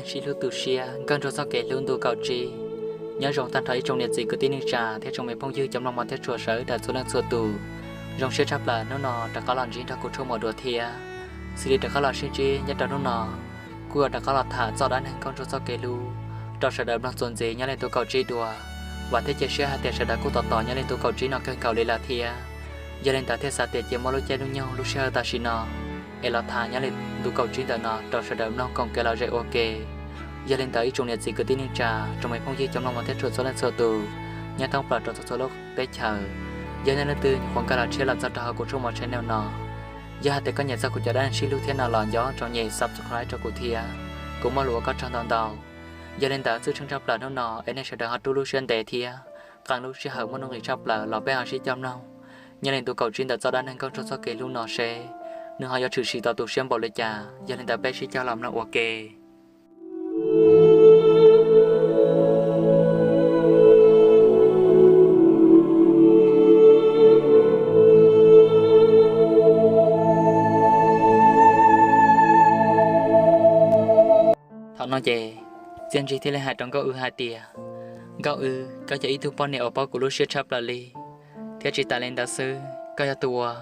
Sib hlub tu siab, nkauj ntsuag txoj kev hlub ntu kaum tsib. Nyob zoo tag nrho ib tsoom niam txiv kwv tij neej tsa thiab tsoom me phooj ywg cov mloog mos thiab tshua sawv daws txhua leej txhua tus. Zoo siab tshaj plaws hnub no rov qab los ntsib nrog kuv tshuaj mos dua thiab. Xws li rov qab los sib ntsib nyob rau hnub no, kuj yuav rov qab los tham txoj dab neeg nkauj ntsuag txoj kev hlub rau sawv daws mloog txuas ntxiv nyob li ntu kaum tsib dua. Vam thiab cia siab hais tias sawv daws kuj tos tos nyob li ntu kaum tsib no kawg nkaus li lawm thiab. Yog li ntawd thiaj xav tias cia muab lub caij lub nyoog lub sij hawm tam sim no es los tham nyob li ntu kaum tsib ntawm no rau sawv daws mloog koom kev los zem ua ke. Yog li ntawd ib tsoom niam txiv kwv tij neej tsa, tsoom me phooj ywg cov mloog mos thiab tshua txhua leej txhua tus, nyob thoob plaws rau txhua txhua lub teb chaws, yog nej leej twg nyuam qhuav nkag los tshiab los txog rau hauv kuv tshuaj mos channel no, yog hais tias koj nyiam txog kuv cov dab neeg sib hlub thiab no los nco ntsoov nyem subscribe rau kuv thiab, kuv muaj lus ua koj tsaug ntau ntau. Yog li ntawd tshwj xeeb tshaj plaws hnub no es nej sawv daws ho rub lub siab ntev thiab qee lub sij hawm muaj nuj nqis tshaj plaws los peb ho sib coj mloog nyob li ntu kaum tsib ntawm txoj dab neeg nkauj ntsuag txoj kev hlub no seb nws ho yuav tshwm sim tau tu siab npaum li cas. Yog li ntawd peb sib coj los mloog ua ke. Thaum no ces Txiaj Ntsig thiaj li hais rau Nkauj Wb hais tias, Nkauj Wb, koj yog ib tug poj niam uas paub kuv lub siab tshaj plaws li, thiab tsis tas li ntawd xwb koj yog tus uas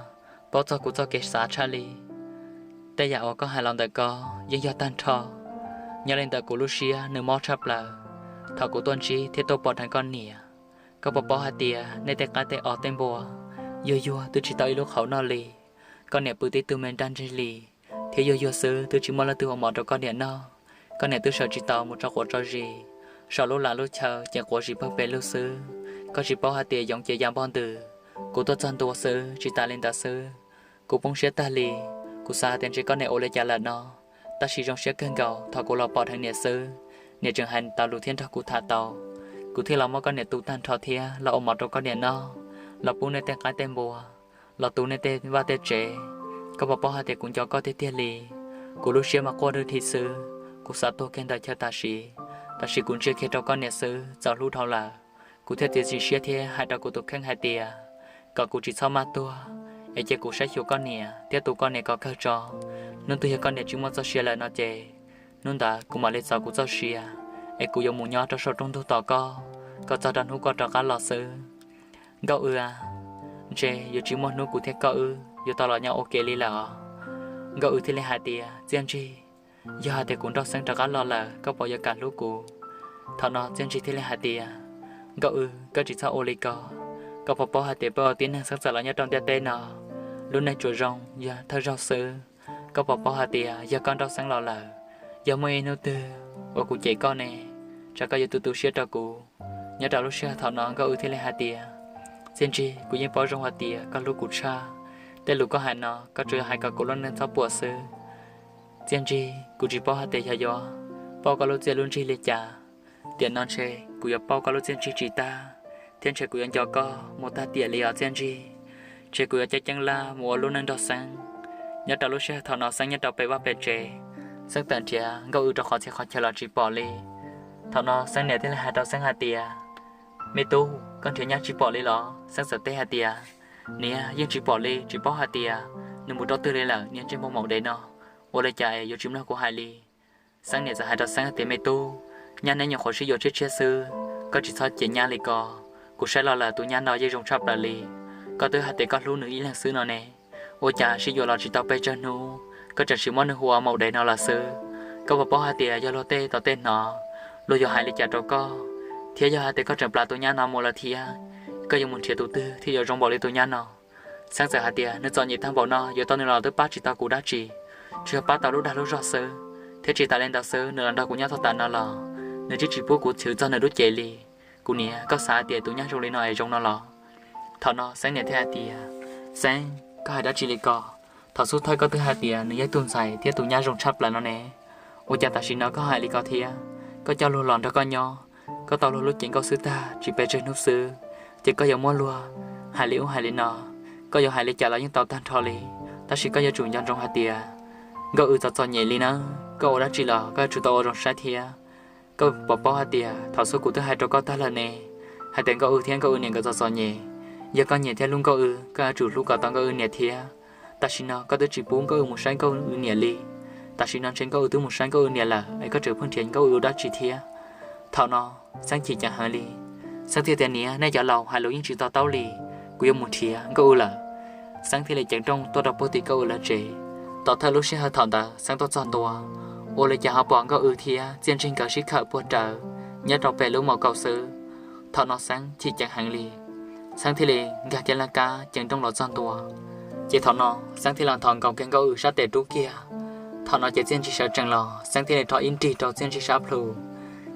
paub txog kuv txoj kev xav tshaj li. Tej yam uas koj hais los ntawm ko yeej yog tag nrho. Nyob li ntawm kuv lub siab nws mob tshaj plaws thaum kuv tuaj ntsib thiab tuaj pom dheev koj niam. Koj puas paub hais tias nej tej qaib tej os tej npua yuag yuag twb tsis tau ib lub qhauv noj li. Koj niam pw tib tug me nraj ntsig li, thiab yuag yuag xwb twb tsis muaj leej twg ua mov rau koj niam noj. Koj niam twb sawv tsis tau mus tso quav tso zis, saum lub lag lub chaw ces quav zis pawg pes lug xwb. Koj tsis paub hais tias yoov ces ya npog ntws. Kuv tuaj txog ntua xwb tsis tas li ntawd xwb, kuv poob siab tag li. Kuv xav hais tias ntshe koj niam ua li cas lawm no, tab sis zoo siab kawg nkaus thaum kuv los pom dheev niam xwb, niam tseem hais tau lus thiab nrog kuv tham tau. Kuv thiaj los muab koj niam tu tag nrho thiab los ua mov rau koj niam noj, los pub nej tej qaib tej npua, los tu nej tej vaj tej tsev. Koj puas paub hais tias kuv nco koj tiag tiag li. Kuv lub siab mas quaj dwb dhi xwb, kuv xav tuag kiag ntawm chaw tam sim, tab sis kuv ntsia kiag rau koj niam xwb txaus hlub dhau lawm. Kuv thiaj txiav txim siab thiab hais rau kuv tus kheej hais tias kom kuv tsis txhob maj tuag, es cia kuv saib xyuas koj niam thiab tu koj niam kom kawg tso. Hnub twg yog koj niam tsis muaj txoj sia lawm no ces hnub ntawd kuv mam li txaus kuv txoj sia, es kuv yuav mus nyob rau saum rooj ntug tos koj, kom txog rau hnub koj rov qab los xwb. Nkauj Wb, ntshe yuav tsis muaj hnub kuv thiab koj wb yuav tau los nyob ua ke li lawm os. Nkauj Wb thiaj li hais tias, Txiaj Ntsig, yog hais tias kuv nrauj Xeeb rov qab los lawm koj puas yuav kam hlub kuv? Thaum no Txiaj Ntsig thiaj li hais tias, Nkauj Wb, koj tsis txhob ua li ko. Koj puas paub hais tias peb ua tib neeg xeeb txawm los nyob rau ntiaj teb no, lub neej tsuas zoo yog thawj zaug xwb. Koj puas paub hais tias yog koj nrauj Xeeb los lawm, yog muaj ib hnub twg uas kuv cem koj ne, tsam koj yuav tu tu siab rau kuv. Nyob rau lub sij hawm thaum no Nkauj Wb thiaj li hais tias, Txiaj Ntsig, kuv yeej paub zoo hais tias koj hlub kuv tshaj. Tej lus koj hais no koj tsuas yog hais kom kuv lub neej txhob puas xwb. Txiaj Ntsig, kuv tsis paub hais tias yog yuav pauj koj lub txiaj lub ntsig li cas. Tiam no ntshe kuv yuav pauj koj lub txiaj ntsig tsis tag, thiab ntshe kuv yuav nco koj mus tag tiam li os Txiaj Ntsig. Ntshe kuv yuav ceeb ceeb laj mus ua lub neej nrog Xeeb. Nyob rau lub sij hawm thaum no Xeeb nyob rau pem vaj pem tsev, Xeeb tawm nrhiav Nkauj Wb rau qhov txhia qhov chaw los tsis pom li. Thaum no Xeeb niam thiaj li hais rau Xeeb hais tias, Me tub, koj nrhiav nyab tsis pom li los? Xeeb txawm teb hais tias, Niam, yeej tsis pom li, tsis paub hais tias nws mus rau twg li lawm, niag ntsej muag maum dev no. Ua li cas es yuav tsis mloog kuv hais li? Xeeb niam txawm hais rau Xeeb hais tias, Me tub, nyab neb nyuam qhuav sib yuav tshiab tshiab xwb, koj tsis txhob cev nyab li ko. Kuv saib los lawm tus nyab no yeej zoo tshaj plaws li. Koj twb hais tias koj hlub nws ib leeg xwb no ne, ua cas sib yuav los tsis tau pes tsawg hnub koj tseem sim muab nws hu ua maum dev no lawm xwb? Koj puas paub hais tias yog luag tej tom tej hnov, luag yuav hais li cas rau koj? Thiab yog hais tias koj tseem plam tus nyab no mus lawm thiab, koj yuav mus nrhiav tus twg thiaj yuav zoo npaum li tus nyab no? Xeeb txawm hais tias, Nws txom nyem tag npaum no yuav tau nws los twb pab tsis tau kuv dab tsi, tsuas yog pab tau lub dag lub zog xwb. Thiab tsis tas li ntawd xwb, nws los nrog kuv nyob txog tav no los nws twb tsis pub kuv chwv txog nws lub cev li. Kuv niam, koj xav hais tias tus nyab zoo li no es zoo no los? Thaum no Xeeb niam thiaj hais tias, Xeeb, koj hais dab tsi li ko? Thaum xub thawj koj twb hais tias nws yog ib tug ntxhais thiab tus nyab zoo tshaj plaws no ne, ua cas tam sim no koj hais li ko thiab? Koj coj luag los nrog koj nyob, koj tau luag lub cev nkauj xwb tag tsis pes tsawg hnub xwb, ces koj yuav muab luag hais li ub hais li no. Koj yuav hais li cas los yeej tau tag nrho li, tab sis koj yuav tsum nco ntsoov hais tias Nkauj Wb txom txom nyem li na. Koj ua dab tsi los koj yuav tsum tau ua zoo saib thiab. Koj puas paub hais tias thaum xub kuv twb hais rau koj tag lawm ne, hais tias Nkauj Wb thiab Nkauj Wb niam nkawd txom txom nyem. Yog koj nyiam thiab hlub Nkauj Wb, koj yuav tsum hlub kom tau Nkauj Wb niam thiab. Tam sim no koj twb tsis pub Nkauj Wb mus saib Nkauj Wb niam li, Tam sim no ntshe Nkauj Wb twb mus saib Nkauj Wb niam lawm es koj tseem pheej nrhiav Nkauj Wb ua dab tsi thiab? Thaum no Xeeb chim ceev heev li. Xeeb thiaj tias, niam, nej cov laus hais lus yeej tsis to taub li, kuv yuav mus nrhiav Nkauj Wb lawm. Xeeb thiaj li ceev nrooj tuaj rau puag tim Nkauj Wb lawv tsev. Tos thawj lub sij hawm thaum ntawd Xeeb tuaj txog ntua, ua li cas ho pom Nkauj Wb thiab Txiaj Ntsig nkawd sib khawm puag rawv nyob rau pem lub mos kaum xwb. Thaum no Xeeb chim ceev heev li, Xeeb thiaj li nkag kiag laj kab ceev nrooj los txog ntua. Ces thaum no Xeeb thiaj los nthos nkaus kiag Nkauj Wb sab tes rub kiag. Thaum no ces Txiaj Ntsig sawv tsees los, Xeeb thiaj li rho ib nrig rau Txiaj Ntsig sab plhu,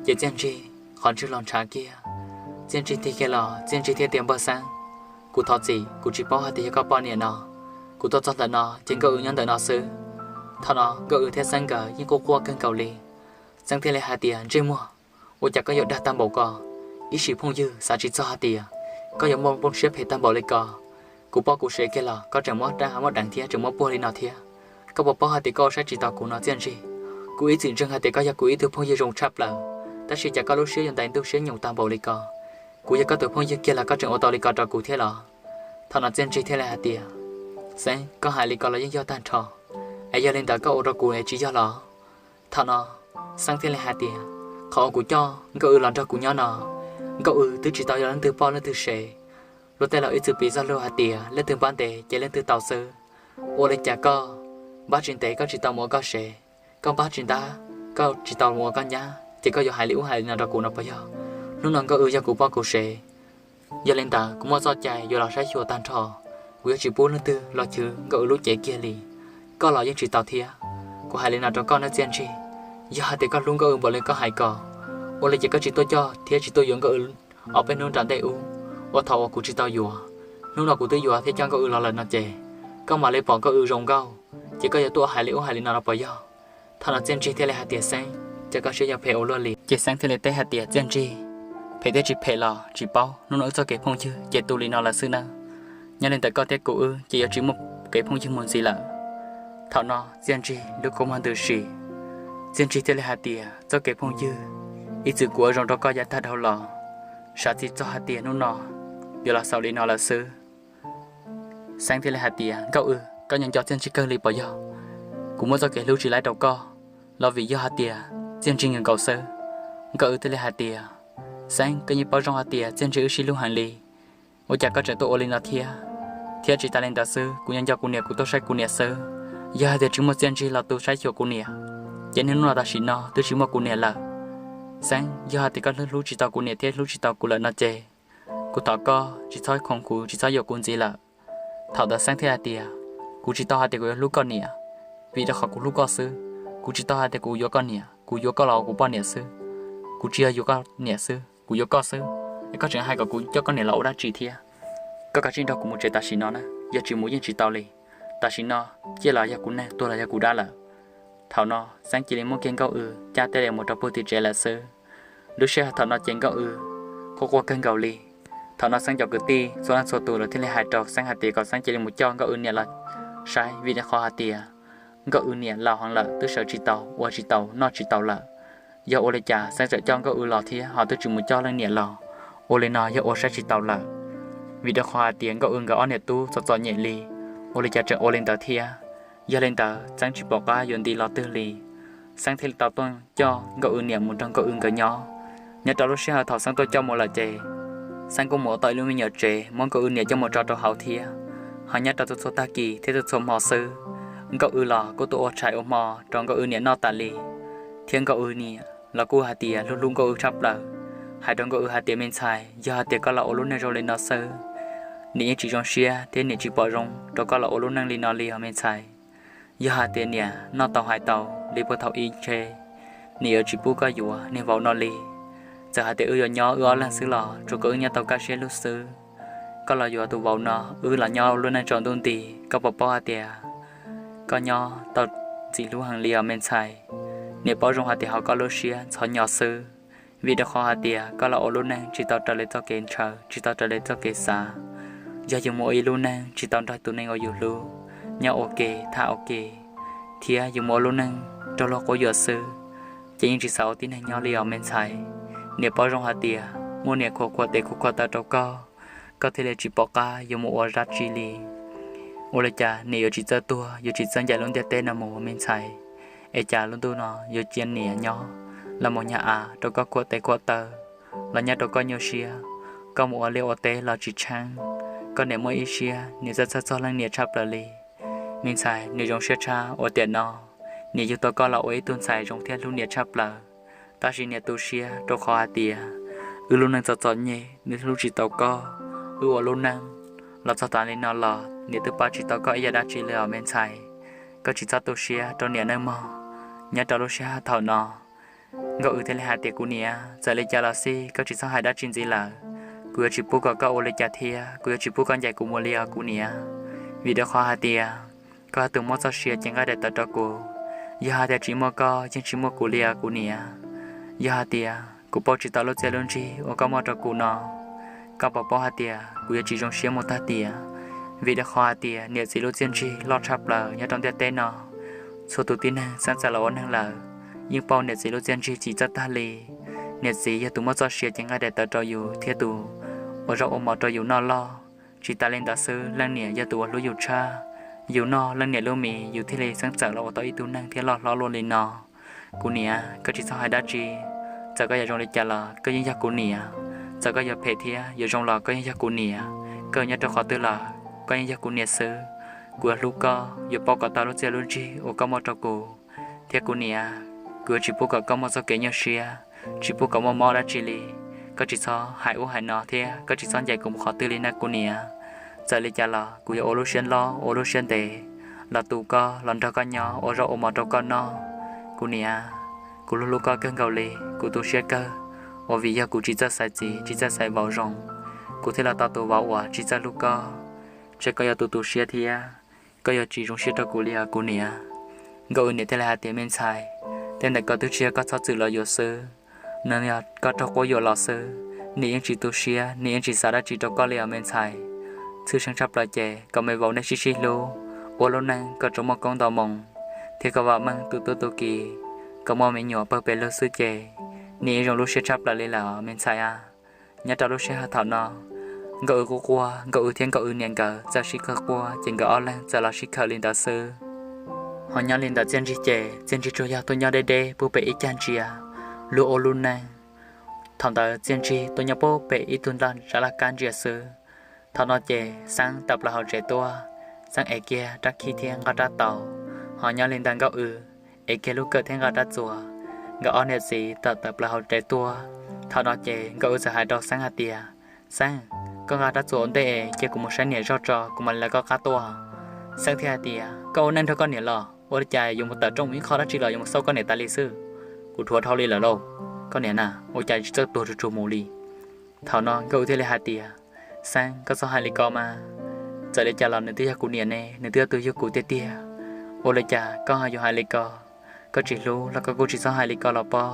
ces Txiaj Ntsig qhov ntswg los ntshav kiag. Txiaj Ntsig tig kiag los, Txiaj Ntsig thiaj tias, npawg Xeeb, kuv thov txim, kuv tsis paub hais tias yog koj poj niam no. Kuv tuaj txog ntawm no ces Nkauj Wb nyob ntawm no xwb. Thaum no Nkauj Wb thiab Xeeb nkawd yeej quaj quaj kawg nkaus li. Xeeb thiaj li hais tias, ntsej muag, ua cas koj yuav dag tag npaum ko? Ib sim phooj ywg xav tsis txog hais tias koj yuav muaj nplooj siab phem tag npaum li ko. Kuv poj kuv sev kiag los koj tseem muab rab muab deev thiab tseem muab puag li no thiab. Koj puas paub hais tias koj ua saib tsis taus kuv no Txiaj Ntsig? Kuv ib txwm ntseeg hais tias koj yog kuv ib tug phooj ywg zoo tshaj plaws, tab sis cas koj lub siab yuav ntais ntuj siab nyoos tag npaum li ko? Kuv yog koj tus phooj ywg kiag los koj tseem ua tau li ko rau kuv thiab los? Thaum no Txiaj Ntsig thiaj li hais tias, Xeeb, koj hais li ko los yeej yog tag nrho, es yog li ntawd koj ua rau kuv es tsis yog los? Thaum no Xeeb thiaj li hais tias, qhov uas kuv coj Nkauj Wb los nrog kuv nyob no, Nkauj Wb twb tsis tau yog leej twg poj leej twg sev. Luag tej laus ib txwm piv txoj lus hais tias leej twg npab ntev ces leej twg tau xwb. Ua li cas koj npab tsis ntev koj tsis tau mus ua koj sev, koj npab tsis ntab koj tsis tau mus ua koj nyab ces koj yuav hais li ub hais li no rau kuv no puas yog? Hnub no Nkauj Wb yog kuv poj kuv sev, yog li ntawd kuv muaj txoj cai yuav los saib xyuas tag nrho, kuv yuav tsis pub leej twg los chwv Nkauj Wb lub cev kiag li. Koj los yeej tsis tau thiab. Kuv hais li no rau koj nawb Txiaj Ntsig, yog hais tias koj hlub Nkauj Wb npaum li koj hais ko, ua li ces koj tsis tuaj coj thiab tsis tuaj yuav Nkauj Wb ob peb hnub nram ntej ub, ua thaum uas kuv tsis tau yuav. Hnub no kuv twb yuav thiab coj Nkauj Wb los lawm no ces koj mam li pom Nkauj Wb zoo nkauj, ces koj yuav tuaj hais li ub hais li no los puas yog? Thaum no Txiaj Ntsig thiaj li hais tias, Xeeb, cas koj siab yuav phem ua luaj li? Ces Xeeb thiaj li teb hais tias, Txiaj Ntsig, phem thiab tsis phem los tsis paub, hnub no wb txoj kev phooj ywg ces tu li no lawm xwb nawb. Nyob li ntawm koj thiab kuv wb ces yuav tsis muaj kev phooj ywg mus ntxiv lawm. Thaum no Txiaj Ntsig lub kua muag ntws si, Txiaj Ntsig thiaj li hais tias, txoj kev phooj ywg ib txwm kuv ua zoo rau koj yav tag dhau los, xav tsis txog hais tias hnub no yuav los xaus li no lawm xwb. Xeeb thiaj li hais tias, Nkauj Wb, koj nco nco Txiaj Ntsig kawg li puas yog? Kuv muab txoj kev hlub tsis laib rau koj los vim yog hais tias Txiaj Ntsig nkaus xwb. Nkauj Wb thiaj li hais tias, Xeeb, koj yeej paub zoo hais tias Txiaj Ntsig wb sib hlub heev li, ua cas koj tseem tuaj ua li no thiab? Thiab tsis tas li ntawd xwb, kuv nco nco kuv niam kuv tuaj saib kuv niam xwb. Yog hais tias tsis muaj Txiaj Ntsig los tu saib xyuas kuv niam, ces niaj hnub no tam sim no twb tsis muaj kuv niam lawm. Xeeb, yog hais tias koj hlub hlub tsis tau kuv niam thiab hlub tsis tau kuv lawm no ces kuv thov koj tsis txhob khoom kuv, tsis txhob yuam kuv ntxiv lawm. Thaum ntawd Xeeb thiaj hais tias, kuv tsis tau hais tias kuv yuav hlub koj niam, vim rau qhov kuv hlub koj xwb. Kuv tsis tau hais tias kuv yuav koj niam, kuv yuav koj los ua kuv poj niam xwb. Kuv tsis yog yuav koj niam xwb, kuv yuav koj xwb. Es koj tseem hais kom kuv coj koj niam los ua dab tsi thiab? Koj kav tsij nrog kuv mus tsev tam sim no na, yog tsis mus yeej tsis tau li. Tam sim no ciaj los yog kuv neeg, tuag los yog kuv dab lawm. Thaum no Xeeb cia li muab kiag Nkauj Wb cab thiaj li mus rau puag tim tsev lawm xwb. Lub sij hawm thaum no ces Nkauj Wb quaj quaj kawg nkaus li. Thaum no Xeeb cov kwv tij txhua leej txhua tus lawv thiaj li hais rau Xeeb hais tias kom Xeeb cia li mus coj Nkauj Wb niam los saib, vim rau qhov hais tias Nkauj Wb niam laus heev lawm, twb sawv tsis tau, ua tsis tau, noj tsis tau lawm. Yog ua li cas Xeeb txawm coj Nkauj Wb los thiab ho twb tsis mus coj leej niam los? Ua li no yog ua saib tsis taus lawm, vim rau qhov hais tias Nkauj Wb nkawd ob niam tub txom txom nyem li, ua li cas tseem ua li ntawd thiab? Yog li ntawd Xeeb tsis pom qab yuav nti lo twg li, Xeeb thiaj li tau tuaj coj Nkauj Wb niam mus nrog Nkauj Wb nkawd nyob. Nyob rau lub sij hawm thaum Xeeb tuaj coj mus lawm ces Xeeb kuj mus ua tau ib lub me nyuam tsev muab Nkauj Wb niam coj mus tso rau hauv thiab. Ho nyob rau txhua txhua tag kis thiab txhua txhua hmo xwb, Nkauj Wb los kuj tuaj ua tshais ua hmo rau Nkauj Wb niam noj tas li. Thiab Nkauj Wb niam los kuj hais tias hlub hlub Nkauj Wb tshaj plaws, hais rau Nkauj Wb hais tias, me ntxhais, yog hais tias koj los ua lub neej zoo li no xwb, niam yeej tsis zoo siab thiab niam tsis pom zoo rau koj los ua lub neej li no li os me ntxhais. Yog hais tias niam noj tau hais tau li puag thaum ub ntshe niam yuav tsis pub koj yuav niag vauv no li. Txawm hais tias wb yuav nyob wb ob leeg xwb los tsuav kom wb nyob tau kaj siab lug xwb. Koj los yuav tus vauv no, wb los nyob lub neej tsaus ntuj nti, koj puas paub hais tias koj nyob tau ntxim hlub heev li os me ntxhais. Niam paub zoo hais tias hauv koj lub siab ntxhov nyo xwb, vim rau qhov hais tias koj los ua lub neej tsis tau raws li txoj kev ntshaw, tsis tau raws li txoj kev xav. Yog yus mus ua ib lub neej tsis tau nrog tus neeg uas yus hlub nyob ua ke, tham ua ke, thiab yus mus ua lub neej raug luag quab yuam xwb, ces yeej tsis xav ua tib neeg nyob li os me ntxhais. Niam paub zoo hais tias muaj niam khuam khuam tes khuam khuam taw rau koj, koj thiaj li tsis pom qab yuav mus ua dab tsi li. Ua li cas niam yuav tsis txawj tuag, yuav tsis txawj ncaim lub ntiaj teb no mus me ntxhais? es cas lub ntuj no yuav cia niam nyob los mus nyag av rau koj khuam tes khuam taw, los nyob rau koj nyuaj siab, koj mus ua liaj ua teb los tsis tsheeb, koj niam muaj ib siab niam txawj txhawj txog leej niam tshaj plaws li. Me ntxhais, nws zoo siab tshaj uas tiam no niam yug tau koj los ua ib tug ntxhais zoo thiab hlub niam tshaj plaws. Tab sis niam tu siab rau qhov hais tias wb lub neej txom txom nyem, nws hlub tsis tau koj. Wb ua lub neej los txog tas li no los niam twb pab tsis tau koj ib yam dab tsi li os me ntxhais. Koj tsis txhob tu siab rau niam nawb mog. Nyob rau lub sij hawm thaum no, Nkauj Wb thiaj li hais tias, kuv niam, txawm li cas los xij koj tsis txhob hais dab tsi ntxiv lawm. Kuv yuav tsis pub kom koj ua li cas thiab kuv yuav tsis pub koj ncaim kuv mus li os kuv niam. Vim rau qhov hais tias koj yog tus muab txoj sia cev nqaij daim tawv rau kuv. Yog hais tias tsis muaj koj yeej tsis muaj kuv li os kuv niam. Yog hais tias kuv pauj tsis tau lub txiaj lub ntsig uas koj muaj rau kuv no, koj puas paub hais tias kuv yuav tsis zoo siab mus tag tiam. Vim rau qhov hais tias niam txiv lub txiaj ntsig loj tshaj plaws nyob rau ntiaj teb no, txhua tus tib neeg xeeb txawm los ua neeg lawm yeej paub niam txiv lub txiaj ntsig tsis txawj tag li. Niam txiv yog tus muab txoj sia cev nqaij daim tawv rau yus thiab tus ua zaub ua mov rau yus noj loj. Tsis tas li ntawd xwb, leej niam yog tus uas hlub yus tshaj. Yus noj leej niam lub mis yus thiaj li xeeb txawm los ua tau ib tug neeg thiab loj hlob luaj li no. Kuv niam, koj tsis txhob hais dab tsi. Txawm koj yuav zoo li cas los koj yeej yog kuv niam. Txawm koj yuav phem thiab yuav zoo los koj yeej yog kuv niam. Koj nyob rau qhov twg los koj yeej yog kuv niam xwb. Kuv yuav hlub koj, yuav pauj kom tau lub txiaj lub ntsig uas koj muaj rau kuv thiab kuv niam. Kuv yuav tsis pub kom koj muaj txoj kev nyuaj siab, tsis pub kom muaj mob dab tsi li. Koj tsis txhob hais ub hais no thiab koj tsis txhob ncaim kuv mus qhov twg li na kuv niam. Txawm li cas los kuv yuav ua lub siab hlob ua lub siab ntev los tu koj, los nrog koj nyob, ua zaub ua mov rau koj noj. Kuv niam, kuv hlub hlub koj kawg nkaus li. Kuv tu siab kawg uas vim yog kuv tsis txawj xaiv txiv tsis txawj xaiv vauv zoo, kuv thiaj los tau tus vauv uas tsis txawj hlub koj. Ntshe koj yuav tu tu siab thiab koj yuav tsis zoo siab rau kuv li os kuv niam. Nkauj Wb niam thiaj li hais tias, me ntxhais, tej ntawm ko twb tsis yog koj txhob txwm los yuav xwb, nws yog koj raug quab yuam los xwb. Niam yeej tsis tu siab, niam yeej tsis xav dab tsi rau koj li os me ntxhais. Tshwj xeeb tshaj plaws ces kom me vauv nej sib sib hlub, ua lub neej kom tsuas muaj koob nto moo thiab kom vam meej tu tub tu ki, kom muaj me nyuam pawg pes lug xwb ces niam yeej zoo lub siab tshaj plaws li lawm me ntxhais a. Nyob rau lub sij hawm thaum no, Nkauj Wb quaj quaj, Nkauj Wb thiab Nkauj Wb niam nkawd txawm sib qawg quaj ces nkawd ob leeg txawm los sib khawm li ntawd xwb. Ho nyob li ntawm Txiaj Ntsig ces Txiaj Ntsig tsuas yog tuaj nyob deb deb puag pem ib cag ntsia, luag ua lub neej. Thaum ntawd Txiaj Ntsig tuaj nyob puag pem ib tug ntaj tsab laj kab ntsia xwb. Thaum no ces Xeeb tawm plaws hauv tsev tuaj, Xeeb ev kiag rab khib thiab nqa rab taus, ho nyob li ntawm Nkauj Wb ev kiag lub kawm thiab nqa rab txuas. Nkawd ob niam txiv tawm tawm plaws hauv tsev tuaj. Thaum no ces Nkauj Wb txawm hais rau Xeeb hais tias, Xeeb, koj nqa rab txuas ua ntej es cia kuv mus saib niam zog tso kuv mam li lawv koj qab tuaj. Xeeb thiaj hais tias, koj ua neej nrog koj niam los ua li cas yuav mus tawm rooj mus ib qho dab tsi los yuav mus xauj koj niam tas li xwb. Kuv dhuav dhau li lawm lauj, koj niam na, ua cas tsis txawj tuag tsuag tsuag mus li. Thaum no Nkauj Wb thiaj li hais tias, Xeeb, koj txhob hais li ko mas. Txawm li cas los nws twb yog kuv niam ne, nws twb yog tus yug kuv tiag tiag. Ua li cas koj yuav hais li ko? Koj tsis hlub los koj kuj tsis txhob hais li ko los pob.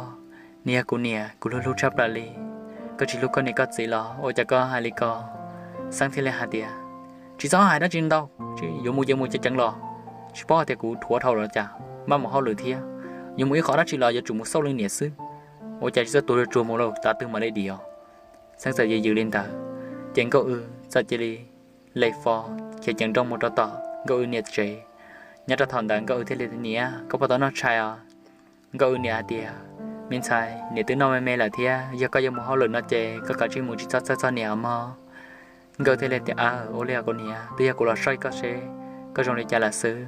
Nws yog kuv niam, kuv hlub hlub tshaj plaws li. Koj tsis hlub koj niam koj txiv los ua cas koj hais li ko? Xeeb thiaj li hais tias, tsis txhob hais dab tsi ntau, yuav mus ces mus ceev ceev los. Tsis paub hais tias kuv dhuav dhau los cas, maj mus hauj lwm thiab. Yuav mus ib qho dab tsi los yuav tsum mus xauj leej niam xwb. Ua cas tsis txawj tuag tsuag mus lauj, tav twg mam li dim os. Xeeb txawm yws yws li ntawd, ces Nkauj Wb txawm cia li le fo khiav ceev nrooj mus rau tom Nkauj Wb niam tsev. Nyob rau thaum ntawd Nkauj Wb thiaj li, niam, koj puas tau noj tshais os? Nkauj Wb niam hais tias, me ntxhais, niam twb noj me me lawm thiab, yog koj yuav mus hauj lwm no ces koj kav tsij mus, tsis txhob txhawj txog niam os mog. Nkauj Wb thiaj li tias, aw, ua li os kuv niam, twb yog kuv los saib koj seb koj zoo li cas lawm xwb.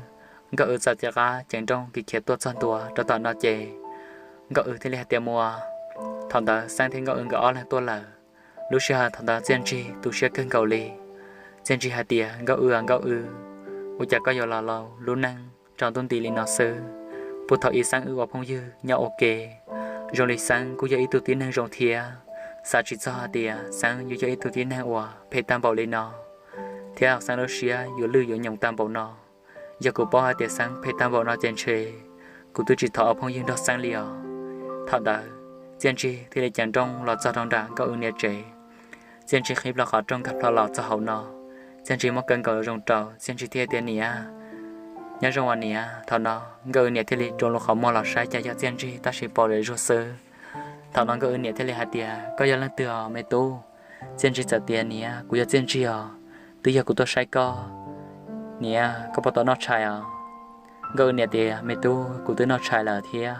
Nkauj Wb txawm cia li ceev nrooj khiav tuaj txog ntua rau tom no ces Nkauj Wb thiaj li hais tias, mus. Thaum ntawd Xeeb thiab Nkauj Wb nkawd ob leeg tuaj lawm. Lub sij hawm thaum ntawd Txiaj Ntsig tu siab kawg nkaus li. Txiaj Ntsig hais tias, Nkauj Wb, Nkauj Wb, ua cas koj yuav los laus lub neej tsaus ntuj nti li no xwb? Puag thaum ub Xeeb wb ua phooj ywg nyob ua ke, zoo li Xeeb kuj yog ib tug tib neeg zoo thiab. Xav tsis txog hais tias Xeeb yuav yog ib tug tib neeg uas phem tag npaum li no, thiab Xeeb lub siab yuav lwj yuav nyoos tag npaum no. Yog kuv paub hais tias Xeeb phem tag npaum no ces ntshe kuv twb tsis thov ua phooj ywg nrog Xeeb li os. Thaum ntawd Txiaj Ntsig thiaj li ceev nrooj los txog rau nram Nkauj Wb niam tsev. Txiaj Ntsig qhib plho qhov rooj nkag plho los txog hauv no. Txiaj Ntsig muab kaw nkaus zoo rau Txiaj Ntsig thiaj tias, niam, nyob zoo os niam. Thaum no Nkauj Wb niam thiaj li rua lub qhov muag los saib cas yog Txiaj Ntsig tab sis pom zem zuag xwb. Thaum no Nkauj Wb niam thiaj li hais tias, koj yog leej twg os me tub? Txiaj Ntsig txawm tias, niam, kuv yog Txiaj Ntsig os, twb yog kuv tuaj saib koj. Niam, koj puas tau noj tshais os? Nkauj Wb niam tias, Me tub, kuv twb noj tshais lawm thiab,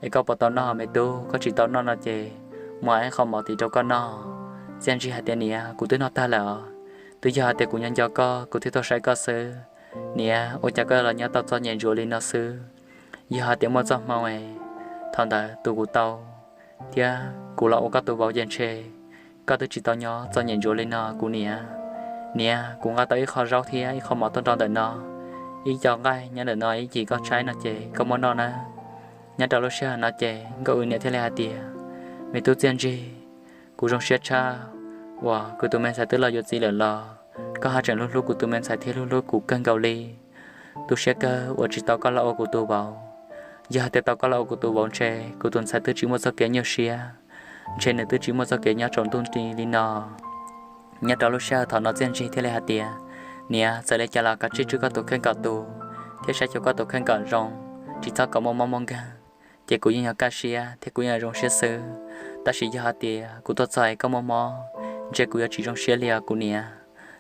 es koj puas tau noj? Me tub, koj tsis tau noj no ces muab ib qho mov tiv rau koj noj. Txiaj Ntsig hais tias, Niam, kuv twb noj tag lawm os. Twb yog hais tias kuv nyob nco koj, kuv thiaj tuaj saib koj xwb. Niam, ua cas koj los nyob tau txom nyem ntsuav li no xwb? Yog hais tias muaj txoj hmoo es thaum ntawd tus kuv tau thiab kuv los ua koj tus vauv ces ntshe koj twb tsis tau nyob txom nyem ntsuav li no kuv niam. Niam, kuv nqa tau ib qho zaub thiab ib qho mov tuaj nrog ntawm no, ib co nqaij nyob ntawm no, ib chim koj tshaib no ces koj muab noj nawb. Nyob rau lub sij hawm no ces Nkauj Wb niam thiaj li hais tias, Me tub Txiaj Ntsig, kuv zoo siab tshaj uas kuv tus me ntxhais twb los yuav txiv lawm los koj haj tseem hlub hlub kuv tus me ntxhais thiab hlub hlub kuv kawg nkaus li. Tu siab kawg uas tsis tau koj los ua kuv tus vauv. Yog hais tias tau koj los ua kuv tus vauv ntshe kuv tus ntxhais twb tsis muaj txoj kev nyuaj siab, ntshe nws twb tsis muaj txoj kev nyob tsaus ntuj nti li no. Nyob rau lub sij hawm thaum no Txiaj Ntsig thiaj li hais tias, Niam, txawm li cas los kav tsij tswj koj tus kheej kom tus, thiab saib xyuas koj tus kheej kom zoo, tsis txhob kom muaj mob muaj nkeeg, ces kuv yeej yog kaj siab thiab kuv yeej zoo siab xwb. Tab sis yog hais tias kuv tuaj txog es koj muaj mob, ntshe kuv yuav tsis zoo siab li os kuv niam.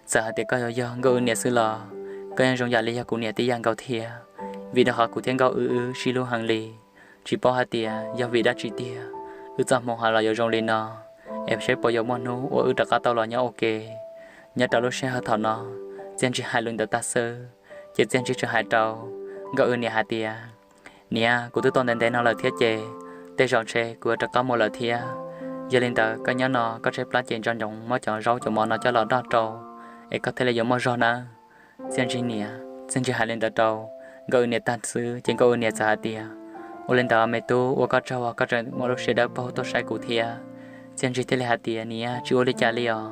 Txawm hais tias koj yuav yog Nkauj Wb niam xwb los koj yeej zoo yam li yog kuv niam tib yam nkaus thiab, vim rau qhov kuv thiab Nkauj Wb wb sib hlub heev li. Tsis paub hais tias yog vim dab tsi tiag, wb txoj hmoo ho los yuav zoo li no, es saib puas yuav muaj hnub uas wb rov qab tau los nyob ua ke. Nyob rau lub sij hawm thaum no, Txiaj Ntsig hais li ntawd tag xwb, ces Txiaj Ntsig tseem hais rau Nkauj Wb niam hais tias, Niam, kuv twb tuaj ntev ntev no lawm thiab ces tej zaum ntshe kuv yuav rov qab mus lawm thiab. Yog li ntawd koj nyob no koj tshaib plab ces nco ntsoov muab cov zaub cov mov no coj los noj rau, es koj thiaj li yuav muaj zog nawb. Txiaj Ntsig niam, Txiaj Ntsig hais li ntawd rau Nkauj Wb niam tag xwb ces Nkauj Wb niam txawm hais tias, Ua li ntawd me tub, ua koj tsaug uas koj tseem muaj lub siab dawb paug tuaj saib kuv thiab. Txiaj Ntsig thiaj li hais tias, Niam, tsis ua li cas li os,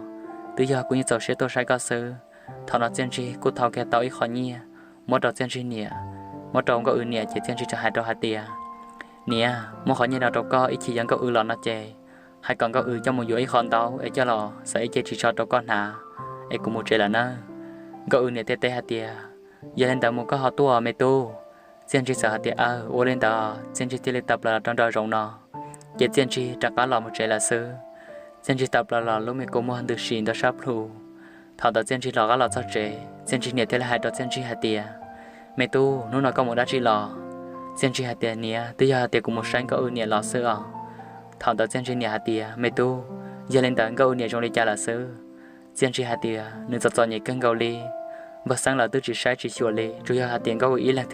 twb yog kuv yeej txaus siab tuaj saib koj xwb. Thaum no Txiaj Ntsig kuj thau kiag tau ib qho nyiaj muab rau Txiaj Ntsig niam, muab rau Nkauj Wb niam ces Txiaj Ntsig tseem hais rau hais tias, Niam, muab qhov nyiaj no rau koj, ib chim yog Nkauj Wb los no ces hais kom Nkauj Wb coj mus yuav ib qho ntaub es coj los xaws ib ce ris tsho rau koj hnav, es kuv mus tsev lawm nawb. Nkauj Wb niam thiaj teb hais tias, Yog li ntawd mus koj ho tuaj me tub. Txiaj Ntsig txawm hais tias, Aw, ua li ntawd. Txiaj Ntsig thiaj li tawm plaws los rau nraum zoov no. Ces Txiaj Ntsig rov qab los mus tsev lawm xwb. Txiaj Ntsig tawm plaws los lub me kua muag ntws si ntawm sab plhu. Thaum ntawd Txiaj Ntsig los qab los txog tsev, Txiaj Ntsig niam thiaj li hais rau Txiaj Ntsig hais tias, Me tub, hnub no koj mus dab tsi los? Txiaj Ntsig hais tias, Niam, twb yog hais tias kuv mus saib Nkauj Wb niam los xwb os. Thaum ntawd Txiaj Ntsig niam hais tias, Me tub, yog li ntawd Nkauj Wb niam zoo li cas lawm xwb? Txiaj Ntsig hais tias, Nws txom txom nyem kawg nkaus li. Npawg Xeeb lawv twb tsis saib tsis xyuas li, tsuas yog hais tias Nkauj Wb ib leeg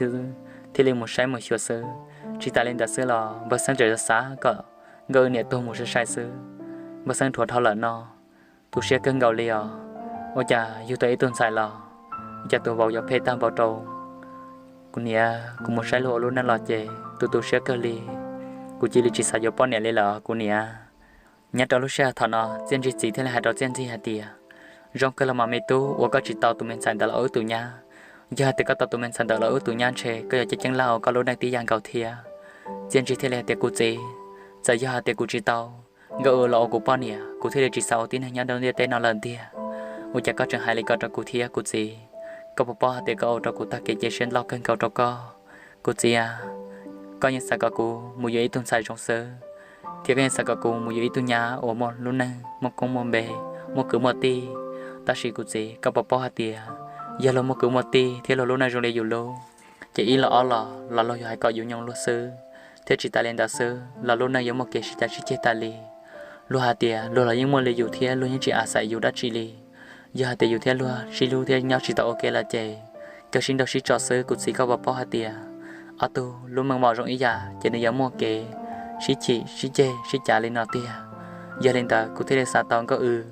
thiaj li mus saib mus xyuas xwb. Tsis tas li ntawd xwb los Npawg Xeeb tseem xav kom Nkauj Wb niam tuag mus sai sai xwb. Npawg Xeeb dhuav dhau lawm no, tu siab kawg nkaus li os. Ua cas yug tau ib tug ntxhais los ua cas tus vauv yuav phem tag npaum rau kuv niam. Kuv mus saib luag ua lub neej los ces tu tu siab kawg li. Kuv cia li tsis xav yuav poj niam li lawm kuv niam. Nyob rau lub sij hawm thaum no Txiaj Ntsig txiv thiaj li hais rau Txiaj Ntsig hais tias, Zoo kawg los mas me tub, uas koj tsis tau tus me ntxhais ntawd los ua wb tus nyab. Yog hais tias koj tau tus me ntxhais ntawd los ua wb tus nyab ntshe koj yuav ceeb ceeb laj ua koj lub neej tib yam nkaus thiab. Txiaj Ntsig thiaj li hais tias, Kuv txiv, txawm yog hais tias kuv tsis tau Nkauj Wb los ua kuv poj niam, kuv thiaj li tsis xav ua tib neeg nyob rau ntiaj teb no lawm tiag. Ua cas koj tseem hais li ko rau kuv thiab kuv txiv? Koj puas paub hais tias koj ua rau kuv tag kev cia siab loj kawg nkaus rau koj. Kuv txiv a, koj yeej xav kom kuv mus yuav ib tug ntxhais zoo xwb, thiab koj yeej xav kom kuv mus yuav ib tug nyab uas muaj lub neej muaj koob muaj npe, muaj kwv muaj tij. Tab sis kuv txiv, koj puas paub hais tias yog luag muaj kwv muaj tij thiab luag lub neej zoo li yus lub, ces ib los ob los los luag yuav hais kom yus nyoog luag xwb, thiab tsis tas li ntawd xwb los lub neej yuav muaj kev sib cav sib ceg tas li. Luag hais tias luag los yeej muaj li yus thiab luag yeej tsis a xais yus dab tsi li. Yog hais tias yus thiab luag sib hlub thiab nyob tsis tau ua ke lawm ces kawg sib nrauj sib tso xwb. Kuv txiv, koj puas paub hais tias ob tug lub meej mom zoo ib yam ces nws yuav muaj kev sib chim sib ceg sib cav li no tiag. Yog li ntawd kuv thiaj li xav tau Nkauj Wb.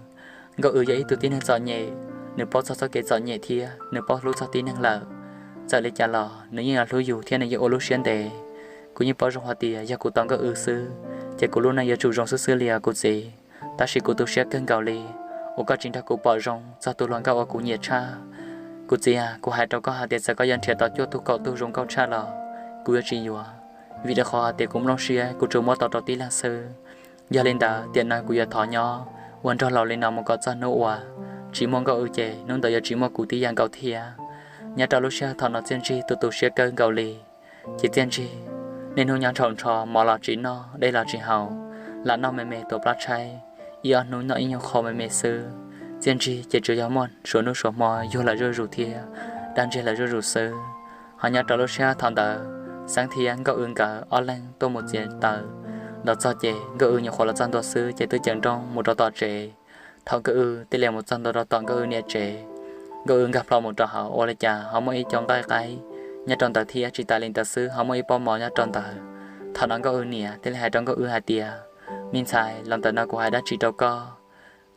Nkauj Wb yog ib tug tib neeg txom nyem, nws paub txog txoj kev txom nyem thiab nws paub hlub txog tib neeg lawm. Txawm li cas los nws yeej yuav hlub yus thiab nws yeej ua lub siab ntev. Kuv yeej paub zoo hais tias yog kuv tau Nkauj Wb xwb ces kuv lub neej yuav tsum zoo xwb xwb li os kuv txiv. Tab sis kuv tu siab kawg nkaus li uas koj tsis nrog kuv pom zoo txog tus hluas nkauj uas kuv nyiam tshaj. Kuv txiv a, kuv hais rau koj hais tias txawm koj yuav nrhiav tau cuaj tug kaum tug zoo nkauj tshaj los kuv yuav tsis yuav, vim rau qhov hais tias kuv nplooj siab kuv tsuas muab tau rau tib leeg xwb. Yog li ntawd tiam no kuv yuav thov nyob ua nraug laus li no mus kom txog hnub uas tsis muaj Nkauj Wb ces hnub ntawd yuav tsis muaj kuv tib yam nkaus thiab. Nyob rau lub sij hawm thaum no Txiaj Ntsig tu tu siab kawg nkaus li. Ces Txiaj Ntsig niaj hnub nyob nrhaum nrho, mov los tsis noj, dej los tsis haus, lam noj me me tuav plab tshaib, ib ob hnub noj ib nyuag qho me me xwb. Txiaj Ntsig ces tsuas yog muaj suav hnub suav hmo yuag lawm zuj zus thiab dab ntseg lawm zuj zus xwb. Nyob rau lub sij hawm thaum ntawd Xeeb thiab Nkauj W nkawd ob leeg tuaj mus txiav taws. Los txog ces Nkauj W nyuam qhuav los txog ntua xwb ces twb caum nrooj mus rau tom tsev. Thaum Nkauj W thiaj li mus txog ntua rau tom Nkauj W niam tsev, Nkauj W nkag plho mus rau hauv ua li cas ho muaj ib co nqaij qaib nyob rau ntawd thiab tsis tas li ntawd xwb ho muaj ib pob mov nyob rau ntawd. Thaum no Nkauj W niam thiaj li hais rau Nkauj W hais tias, Me ntxhais, los ntawm no kuv hais dab tsi rau koj?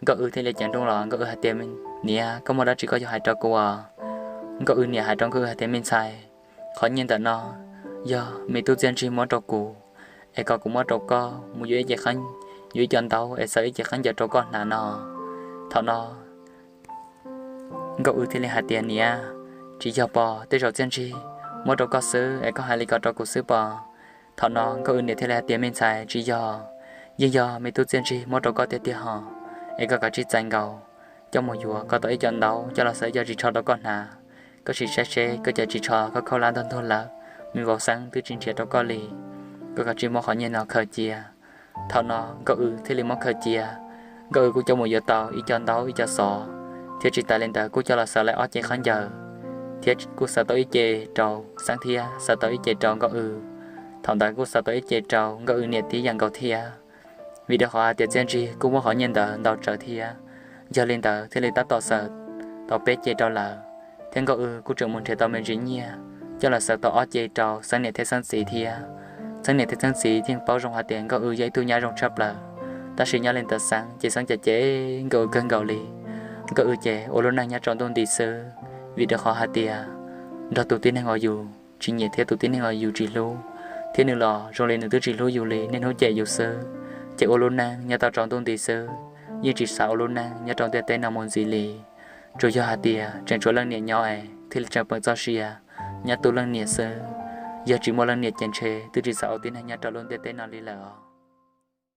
Nkauj W thiaj li caum nrooj los Nkauj W hais tias, Niam, koj muaj dab tsi koj yuav hais rau kuv os? Nkauj W niam hais rau Nkauj W hais tias, Me ntxhais, qhov nyiaj ntawm no yog me tub Txiaj Ntsig muab rau kuv, es kom kuv muab rau koj mus yuav ib ce, yuav ib co ntaub es xaws ib ce khaub ncaws rau koj hnav no. Thaum no Nkauj W thiaj li hais tias, Niam, tsis yog pom tej zaum Txiaj Ntsig muab rau koj xwb es koj hais li ko rau kuv xwb pom? Thaum no Nkauj W niam thiaj li hais tias, Me ntxhais, tsis yog, yeej yog me tub Txiaj Ntsig muab rau koj tiag tiag hos, es koj kav tsij txais nkaus coj mus yuav kom tau ib co ntaub coj los xaws ib co ris tsho rau koj hnav. Koj sim saib seb koj cov ris tsho koj khaub lab ntog ntuag lawm, me vauv Xeeb twb tsis nrhiav rau koj li. Koj kav tsij muab qhov nyiaj no khaws cia. Thaum no Nkauj W thiaj li muab khaws cia. Nkauj W kuj coj mus yuav tau ib co ntaub ib co xov, thiab tsis tas li ntawd kuj coj los xaws lawm ob ce khaub ncaws, thiab kuj xaws tau ib ce rau Xeeb thiab xaws tau ib ce rau Nkauj W. Thaum ntawd kuj xaws tau ib ce rau Nkauj W niam tib yam nkaus thiab, vim rau qhov hais tias Txiaj Ntsig kuj muab qhov nyiaj ntawd ntau tsawv thiab. Yog li ntawd thiaj li tab tom xaws tau peb ce rau lawv, thiab Nkauj W kuj tseem mus nrhiav tau me ntsis nyiaj coj los xaws tau ob ce rau Xeeb niam thiab Xeeb txiv thiab. Xeeb niam thiab Xeeb txiv yeej paub zoo hais tias Nkauj W yog ib tug nyab zoo tshaj plaws, tab sis nyob li ntawm Xeeb ces Xeeb cem cem Nkauj W kawg nkaus li. Nkauj W ces ua lub neej nyob rau ntuj nti xwb, vim rau qhov hais tias nrog tus tib neeg uas yus tsis nyiam thiab tus tib neeg uas yus tsis hlub, thiab nws los zoo li nws twb tsis hlub yus li, niaj hnub cem yus xwb, ces ua lub neej nyob tau rau ntuj nti xwb, yeej tsis xav ua lub neej nyob rau ntiaj teb no mus ntxiv li. Tsuas yog hais tias tseem tshuav leej niam nyob es thiaj li tseem peem txoj sia nyob tu leej niam xwb, yog tsis muaj leej niam ces ntshe twb tsis xav ua tib neeg nyob rau lub ntiaj teb no li lawm os.